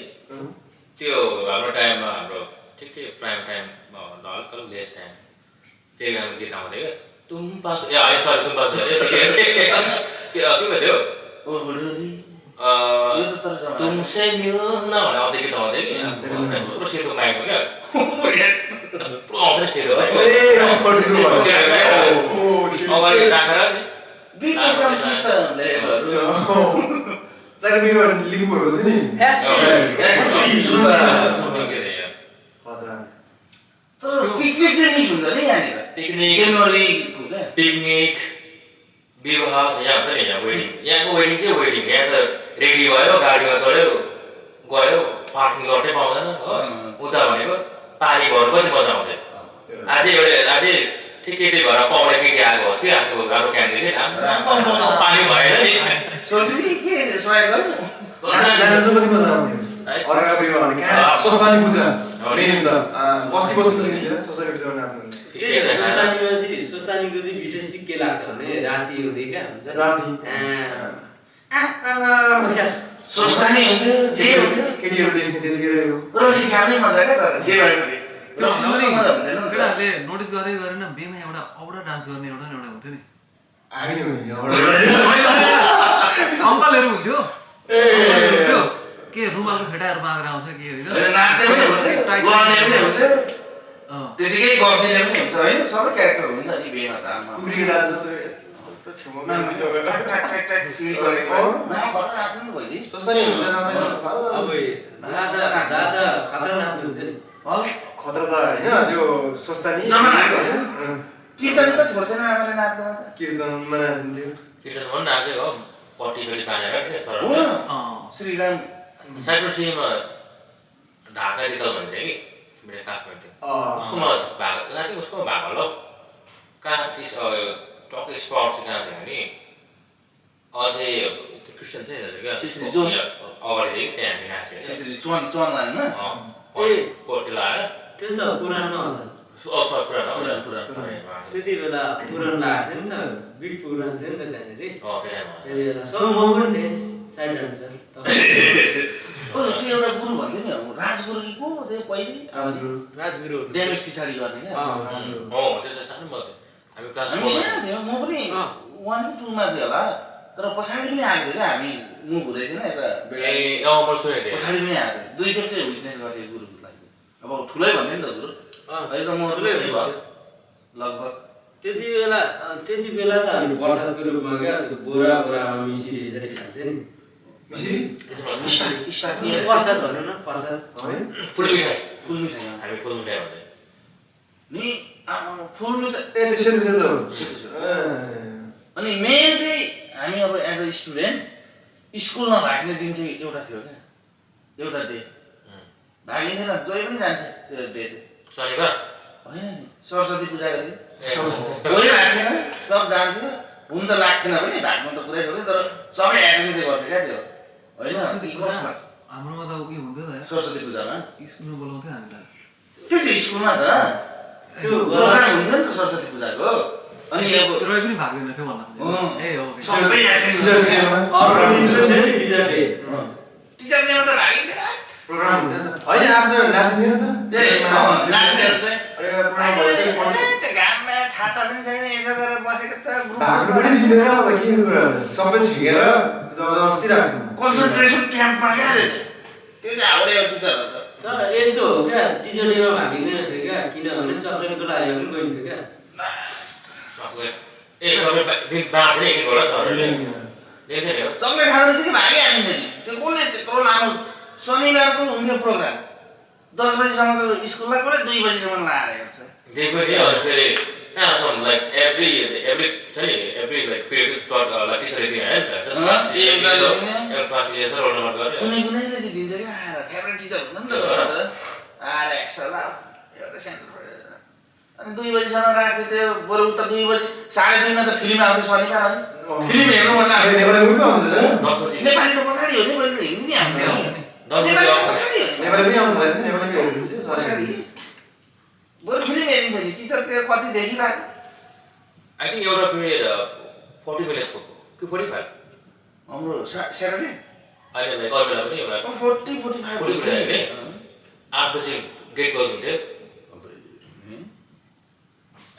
त्यो हाम्रो टाइममा हाम्रो ठिक प्राइम टाइममा भन्दा अलिक अलिक लेस टाइम त्यही गाना गीत आउँथ्यो क्या तुम पास ए होइन सरी तुम पास अरे के भन्थ्यो तुमसे मिल्न भनेर आउँथ्यो गीत आउँथ्यो कि पुरो सेतो मागेको क्या पुरो आउँथ्यो सेतो अगाडि राखेर लिम्बूहरू थियो नि तर पिकनिक चाहिँ मिस हुन्छ नि यहाँनिर पिकनिक जनवरीको क्या पिकनिक विवाह यहाँ हुन्छ नि यहाँ वेडिङ यहाँको वेडिङ के वेडिङ यहाँ त रेडी भयो गाडीमा चढ्यो गयो पार्किङ गर्नै पाउँदैन हो उता भनेको पानी भर्नु कति मजा आउँथ्यो अझै ठिकै त्यही भएर पाउने के आएको होस् कि आफ्नो राम्रो क्यान्डिडेट पानी भएन नि सोच्नु नि के सहयोग गर्नु नाच्नु कति मजा आउँथ्यो अर्का बिरुवाले कहाँ सस्तानी पूजा मेन त बस्ती दिन्थ्यो सस्तानी पूजा नाच्नु सोस्तानीको चाहिँ विशेष चाहिँ के लाग्छ भने राति हुँदै क्या हुन्छ राति सोच्ने हुन्थ्यो जे हुन्थ्यो केटीहरू देखिन्थ्यो त्यतिखेर यो रोसी खानै मजा क्या तर जे भयो भने केटाहरूले नोटिस गरेन बेमा एउटा औडा डान्स गर्ने एउटा हुन्थ्यो नि हामी अङ्कलहरू हुन्थ्यो के रुमालको फेटाहरू मागेर आउँछ के नाच्ने पनि हुन्थ्यो लड्ने पनि हुन्थ्यो त्यतिकै गर्दिने पनि हुन्छ होइन सबै क्यारेक्टर हुन्छ नि बेमा त आमा कुकुरी डान्स जस्तो यस्तो छेउमा टक सिडी चलेको नाम भर्खर नाच्नु नि भइदियो सस्तानी हुँदैन अब दादा खतरा नाच्नुहुन्थ्यो नि खतरा त होइन त्यो सस्तानी कीर्तन त छोड्दैन आमाले नाच्नु कीर्तनमा नाचिन्थ्यो कीर्तन भन्न नाच्यो हो पट्टी सरी पानेर के सर श्रीराम साइप्रसीमा ढाका रितल भन्थ्यो कि मेरो क्लासमेट थियो उसकोमा भएको उसकोमा भएको होला कहाँ टक्क स्पट चाहिँ कहाँ थियो भने अझै त्यो क्रिस्चियन थियो क्या अगाडि त्यहाँ हामी नाच्यो चुवान लाएन पोटी लगाएर त्यो त पुरानो सर पुरानो त्यति बेला पुरानो लागेको थियो नि त बिग पुरानो थियो नि त त्यहाँनिर त्यति बेला सब म पनि थिएँ साइड डान्सर त्यो एउटा गुरु भन्थ्यो नि राजगुरु कि को त्यो पहिले राजगुरु ड्यामेज पछाडि गर्ने क्या हो त्यो त सानो भयो हामी क्लास हामी सानो थियो म पनि 1 कि 2 मा थियो होला तर पछाडि पनि आएको थियो क्या हामी मुभ हुँदै थिएन यता पछाडि पनि आएको थियो 2 खेप चाहिँ विटनेस गर्थ्यो गुरुको लागि अब ठुलै भन्थ्यो नि त गुरु अहिले त म ठुलै भयो लगभग त्यति बेला त हामी प्रसादको रूपमा क्या त्यो बोरा मिसिरी जति खान्थ्यो नि प्रसाद भनौँ न प्रसाद फुल मिठाई हामी फुल मिठाई भन्दै नि फुल मिठाई अनि मेन चाहिँ हामी अब एज अ स्टुडेन्ट स्कुलमा भाग्ने दिन चाहिँ एउटा थियो क्या एउटा डे भागिन्थेन जहिले पनि जान्छ त्यो डे चाहिँ शनिबार होइन नि सरस्वती पूजाको दिन कोही भाग्थेन सब जान्थ्यो हुन त लाग्थेन पनि भाग्नु त पुरै छोड्यो तर सबै एटेन्ड चाहिँ गर्थ्यो क्या त्यो होइन हाम्रोमा त उयो हुन्थ्यो त सरस्वती पूजामा स्कुलमा बोलाउँथ्यो हामीलाई त्यो चाहिँ स्कुलमा त त्यो प्रोग्राम हुन्थ्यो नि त सरस्वती पूजाको अनि अब रोइ पनि भाग लिन थियो भन्दा ए हो सबै एटेन्ड टिचर डेमा त भागिन्थ्यो प्रोग्राम हुँदैन होइन आफ्नो नाच्थ्यो नि त नाच्नेहरू चाहिँ घाममा छाता पनि छैन यसो गरेर बसेको छ भाग्नु पनि दिँदैन अब के कुरा सबै छेकेर जबरजस्ती राख्थ्यो कन्सन्ट्रेसन क्याम्पमा क्या त्यो चाहिँ हाउडे टिचरहरू तर यस्तो हो क्या टिचर डेमा भागिँदैन थियो क्या किनभने चक्लेटको लागि पनि गइन्थ्यो क्या चक्लेट खानु चाहिँ भागिहालिन्थ्यो नि त्यो कसले त्यत्रो लामो शनिबारको हुन्थ्यो प्रोग्राम 10 बजीसम्मको स्कुललाई कसले 2 बजीसम्म लगाएर हेर्छ कुनैले चाहिँ दिन्छ क्या आएर फेभरेट टिचर हुन्छ नि त आएर एक्सट्रा एउटा सेन्टर अनि 2 बजीसम्म राख्थ्यो त्यो बरु उता 2 बजी 2:30 मा त फिल्म आउँथ्यो शनिबार अनि फिल्म हेर्नु मन लाग्यो नेपाली त पछाडि हो नि मैले हिन्दी नि आउँथ्यो नेपाली पनि आउँदैन नेपाली पनि हेर्नुहुन्छ पछाडि बरु फिल्म हेरिन्छ नि टिचर त्यो कति देखिरहेको आई थिङ्क एउटा पिरियड 40 मिनट्सको कि 45 हाम्रो स्याटरडे अहिले लाइक अरू बेला पनि एउटा 40-45 होइन 8 बजी गेट क्लोज हुन्थ्यो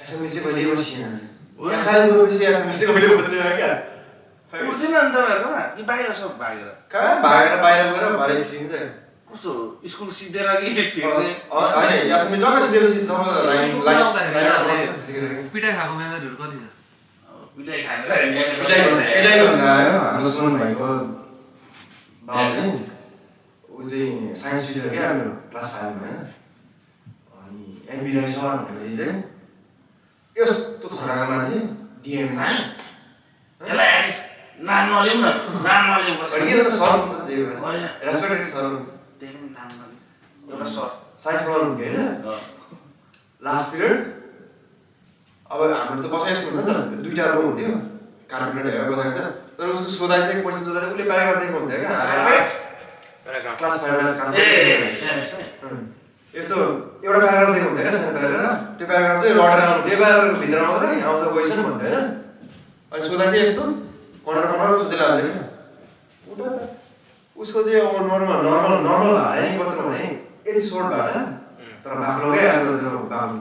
एसएमसी कहिले बसिएन साल गएपछि एसएमसी कहिले बसिएन क्या उठ्थेन नि तपाईँहरूकोमा कि बाहिर सब भागेर कहाँ भागेर बाहिर गएर भरे छिरिन्छ कस्तो स्कुल सिद्धेर कि ठिक होइन एसएमसी जब सिधेपछि जब लाइन पिटाइ खाएको मेमोरीहरू कति छ पिटाइ खाने पिटाइ भन्दा आयो हाम्रो सुमन भाइको बाबु चाहिँ ऊ चाहिँ साइन्स टिचर क्या हाम्रो क्लास 5 मा होइन अनि एनबी राई सर भनेपछि चाहिँ यस्तो थराको मान्छे डिएम यसलाई नाम नलिउँ न नाम नलिउँ सर रेस्पेक्टेड सर त्यही पनि नाम नलिउँ एउटा सर साइन्स पढाउनु हुन्थ्यो होइन लास्ट पिरियड अब हाम्रो त बसाइ यस्तो हुन्छ नि त 2टा रुम हुन्थ्यो कार्पेन्टर बसाएको त तर उसको सोधाइ चाहिँ पछि सोधा उसले प्याराग्राफ दिएको हुन्थ्यो क्या क्लास 5मा यस्तो एउटा प्याराग्राफ दिएको हुन्थ्यो क्या सानो प्याराग्राफ त्यो प्याराग्राफ चाहिँ रटेर आउनु त्यो प्याराग्राफ भित्र मात्रै आउँछ क्वेसन भन्थ्यो होइन अनि सोधा चाहिँ यस्तो कन्डर सोधिला हुन्थ्यो क्या उता त उसको चाहिँ अब नर्मल भाडा नि कस्तो भने यति सर्ट भाडा तर बाक्लो क्या बाक्लो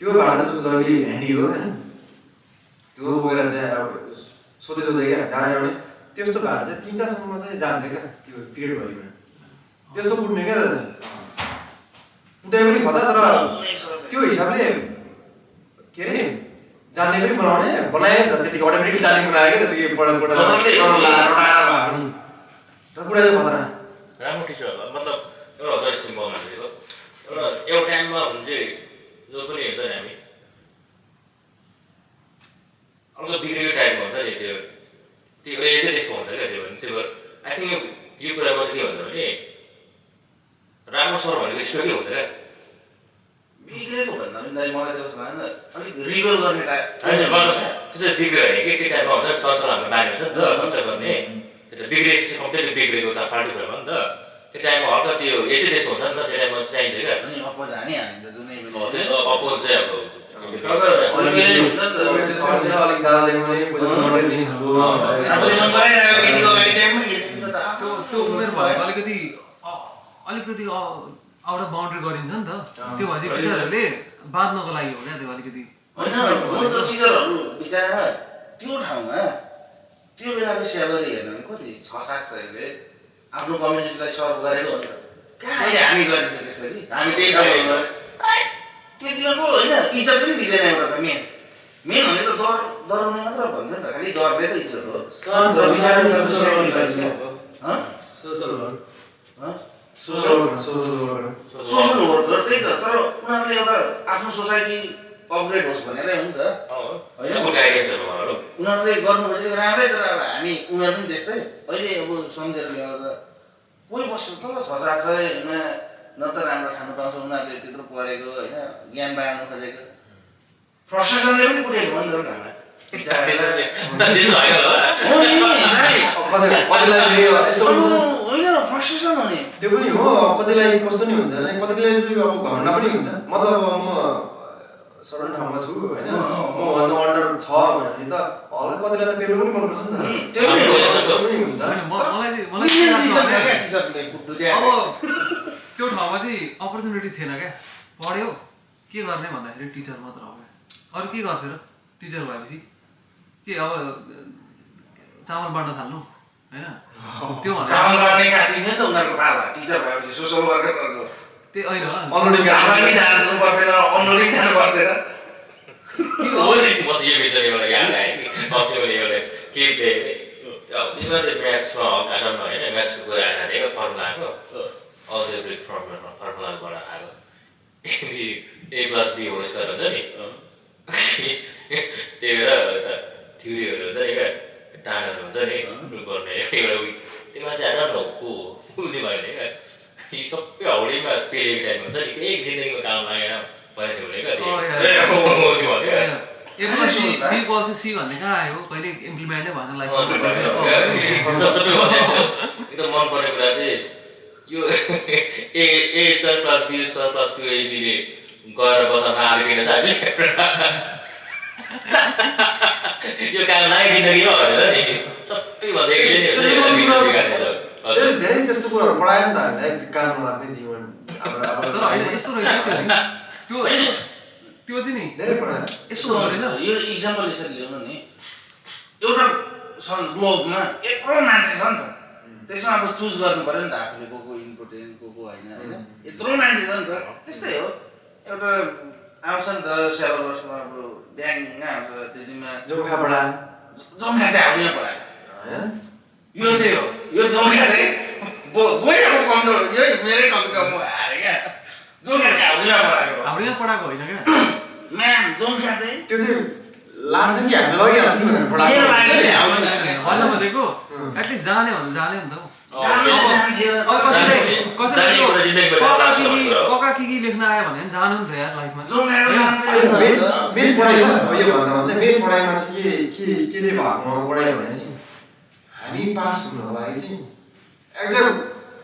त्यो भाडा चाहिँ जहिले ह्यान्डी हो होइन त्यो बोकेर चाहिँ अब सोधै क्या जाने आउने त्यस्तो भाडा चाहिँ 3टासम्म चाहिँ जान्थ्यो क्या त्यो पिरियडभरिमा त्यस्तो कुट्ने क्या कुटाइ पनि खतरा तर त्यो हिसाबले के अरे जान्ने पनि बनाए त्यतिको अटोमेटिकली जान्ने बनायो क्या त्यतिकै तर कुरा चाहिँ खतरा राम्रो टिचर होला मतलब एउटा हजार सिम्पल मान्छेको एउटा टाइममा हुन्छ जो पनि हुन्छ नि हामी अलिक बिग्रेको टाइपको हुन्छ नि त्यो एज चाहिँ त्यस्तो हुन्छ क्या त्यो भने त्यो आई थिङ्क यो कुरामा चाहिँ के भन्छ भने राम्रो सर भनेको स्टोरी हुन्छ क्या बिग्रेको भन्दा पनि मलाई चाहिँ कस्तो लाग्दैन अलिक रिभल गर्ने टाइप त्यसरी बिग्रियो भने के टाइपमा हुन्छ चञ्चल हाम्रो बानी हुन्छ नि त चञ्चल गर्ने त्यो बिग्रेको कम्प्लिटली बिग्रेको त फाल्टु कुरा भयो नि त त्यो टाइममा हल्का त्यो एज चाहिँ त्यस्तो हुन्छ नि त त्यो टाइममा चाहिन्छ क्या अनि अपोज हानिहालिन्छ जुनै अपोज चाहिँ अब अलिक दादा त्यो उमेर भएको अलिकति आउट अफ बााउन्ड्री गरिन्छ नि त त्यो भए चाहिँ टिचरहरूले बाँध्नको लागि हो क्या त्यो अलिकति होइन त टिचरहरू बिचरा त्यो ठाउँमा त्यो बेलाको स्यालेरी हेर्नु भने कति 6-7 सयले आफ्नो कम्युनिटीलाई सर्भ गरेको हो नि त कहाँ अहिले हामी गरिन्छ त्यसरी हामी त्यही ठाउँमा त्यतिमा पो होइन इज्जत पनि दिँदैन एउटा त मेन भने त डराउने मात्र भन्छ नि त खालि डरले त इज्जत हो सोसल वर्कर त्यही त तर उनीहरूले एउटा आफ्नो सोसाइटी अपग्रेड होस् भनेरै हो नि त होइन उनीहरूले गर्नु खोजेको राम्रै तर अब हामी उनीहरू पनि त्यस्तै अहिले अब सम्झेर ल्याउँदा कोही बस्छ त 6-7 सयमा न त राम्रो खानु पाउँछ उनीहरूले त्यत्रो पढेको होइन ज्ञान पाउनु खोजेको फ्रस्ट्रेसनले पनि कुटेको हो नि त घरमा होइन फ्रस्ट्रेसन हो नि त्यो पनि हो कतिलाई कस्तो नि हुन्छ कतिलाई चाहिँ अब घरमा पनि हुन्छ मतलब अब म सर्टन ठाउँमा छु होइन म भन्दा अन्डर छ भनेपछि त हल्का कतिलाई त पेमेन्ट पनि गर्नुपर्छ नि त त्यो पनि हुन्छ अब त्यो ठाउँमा चाहिँ अपर्च्युनिटी थिएन क्या पढ्यो के गर्ने भन्दाखेरि टिचर मात्र हो क्या अरू के गर्थ्यो र टिचर भएपछि के अब चामल बाँड्न थाल्नु होइन त्यो चामल बाँड्ने काटिन्छ नि त उनीहरूको पाला टिचर भएपछि सोसल वर्करहरूको त्यही होइन अनलोडिङ जानु पर्दैन अनलोडिङ जानु पर्दैन हो नि म त यो विषयमा एउटा याद आयो कि अस्ति मैले एउटा क्लिप देखेँ यसमा चाहिँ म्याथ्समा कारण होइन म्याथ्सको कुरा आएको फर्मुलाको अल्जेब्रिक फर्मुलाबाट आएको A+B होल स्क्वायर हुन्छ नि त्यही भएर यता थ्योरीहरू हुन्छ नि क्या टाढहरू हुन्छ नि गर्ने एउटा त्यसमा चाहिँ आएर को बुझ्ने भयो नि क्या यी सबै हाउडीमा पेलेको टाइम हुन्छ नि केही जिन्दगीको काम लागेन भनेको भने सी भन्ने कहाँ आयो कहिले इम्प्लिमेन्टै भएन लाइक सबै एकदम मनपर्ने कुरा चाहिँ यो A2+B2+2AB गरेर बचाउन आइकिन चाहिँ यो काम लागिदिँदाखेरि हो भनेर नि सबै भन्दै धेरै त्यस्तो कुराहरू पढायो नि त हामीलाई काममा लाग्ने जीवन तर होइन यस्तो रहेछ त्यो चाहिँ नि धेरै पढायो यस्तो रहेछ यो इक्जाम्पल यसरी ल्याउनु नि एउटा ब्लगमा यत्रो मान्छे छ नि त त्यसमा अब चुज गर्नु पर्यो नि त आफूले को इम्पोर्टेन्ट को होइन होइन यत्रो मान्छे छ नि त त्यस्तै हो एउटा आउँछ नि त सिलेबसमा अब ड्याङ आउँछ त्यतिमा जोखा पढायो जोखा चाहिँ हामी यहाँ पढायो यो चाहिँ हो यो जोखा चाहिँ बोइको कमजोर यो मेरै टपिकमा म हारेँ क्या जोखा चाहिँ हामी यहाँ पढाएको हाम्रो यहाँ पढाएको होइन क्या म्याम जोखा चाहिँ त्यो चाहिँ लान्छ कि हामीले लगिहाल्छ नि भनेर पढाएको भन्नु खोजेको एटलिस्ट जाने भने जाने नि त जान्थ्यो कका के लेख्न आयो भने जानु नि त यार लाइफमा मेन पढाइ हो यो भन्दा भन्दै मेन पढाइमा चाहिँ के चाहिँ भएको पढाइ भने चाहिँ हामी पास हुनको लागि चाहिँ एक्ज्याक्ट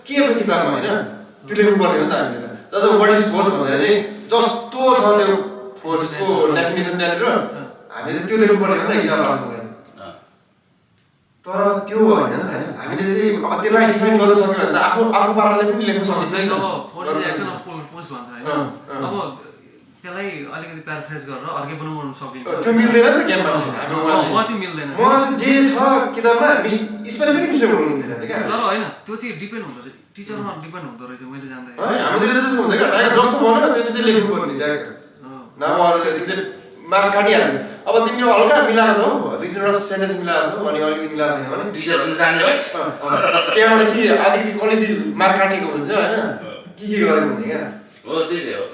के छ किताबमा होइन त्यो लेख्नु पर्ने हो नि त हामीले त जस्तो वाट इज फोर्स भनेर चाहिँ जस्तो छ त्यो फोर्सको डेफिनेसन त्यहाँनिर हामीले त्यो लेख्नु पर्ने हो नि त इक्जाम पास गर्नु तर त्यो होइन नि त होइन हामीले चाहिँ अब त्यसलाई डिफाइन गर्न सक्यो भने त आफ्नो पाराले पनि लेख्न सकिँदैन अब फोर्स एक्सन अफ फोर्स भन्छ हैन अब त्यसलाई अलिकति प्याराफ्रेज गरेर अर्कै बनाउन सकिन्छ त्यो मिल्दैन नि त गेममा चाहिँ हाम्रो चाहिँ मिल्दैन म चाहिँ जे छ किताबमा स्पेलिङ पनि मिस्टेक हुनुहुन्थेन क्या तर होइन त्यो चाहिँ डिपेन्ड हुँदो रहेछ टिचरमा डिपेन्ड हुँदो रहेछ मैले जान्दै हामीले त्यस्तो हुँदैन क्या जस्तो भन्यो त्यो चाहिँ लेख्नु पर्ने ट्याग नभए अरूले त्यो चाहिँ मार्क काटिहाल्यो अब तिमीले हल्का मिलाएको छौ दुई तिनवटा सेन्टेन्स मिलाएको छौ अनि अलिकति मिलाएको छैन भने टिचर पनि जान्ने है त्यहाँबाट कि अलिकति क्वालिटी मार्क काटेको हुन्छ होइन के गरेको हुन्छ क्या हो त्यसै हो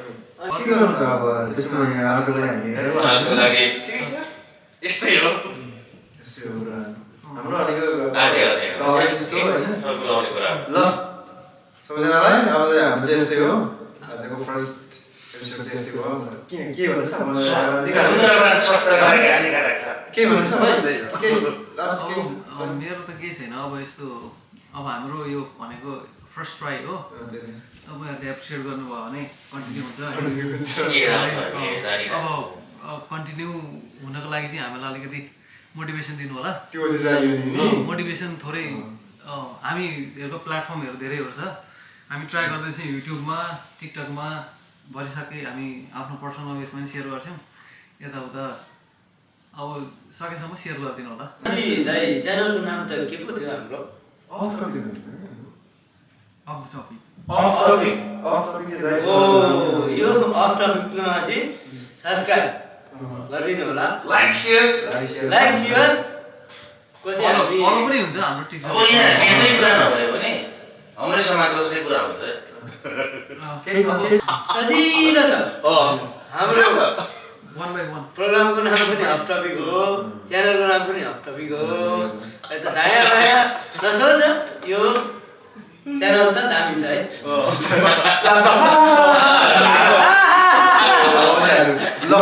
के गर्नु त अब त्यसमा आजको लागि ठिकै छ यस्तै हो हाम्रो ल सबैजनालाई अब हाम्रो चाहिँ यस्तै हो आजको फर्स्ट एपिसोड चाहिँ यस्तै भयो किन के भन्नु के भन्नु छ मेरो त केही छैन अब यस्तो अब हाम्रो यो भनेको फर्स्ट ट्राई हो तपाईँहरूले एप्रिसिएट गर्नुभयो भने कन्टिन्यू हुन्छ अब कन्टिन्यू हुनको लागि चाहिँ हामीलाई अलिकति मोटिभेसन दिनु होला त्यो चाहिँ मोटिभेसन थोरै हामीहरूको प्लेटफर्महरू धेरैहरू छ हामी ट्राई गर्दैछौँ युट्युबमा टिकटकमा भरिसके हामी आफ्नो पर्सनल उयसमा पनि सेयर गर्छौँ यताउता अब सकेसम्म सेयर गरिदिनु होला च्यानलको नाम त के पो थियो हाम्रो अफ द टपिक यो अफ टपिकमा चाहिँ सब्सक्राइब गरिदिनु होला लाइक सेयर फलो पनि हुन्छ हाम्रो टिकटक अब यहाँ हेर्नै कुरा नभयो भने हाम्रै समाजको चाहिँ कुरा हुन्छ सजिलो छ हाम्रो वन बाई वन प्रोग्रामको नाम पनि अफ टपिक हो च्यानलको नाम पनि अफ टपिक हो दायाँ बायाँ नसोच यो च्यानल त दामी छ है ल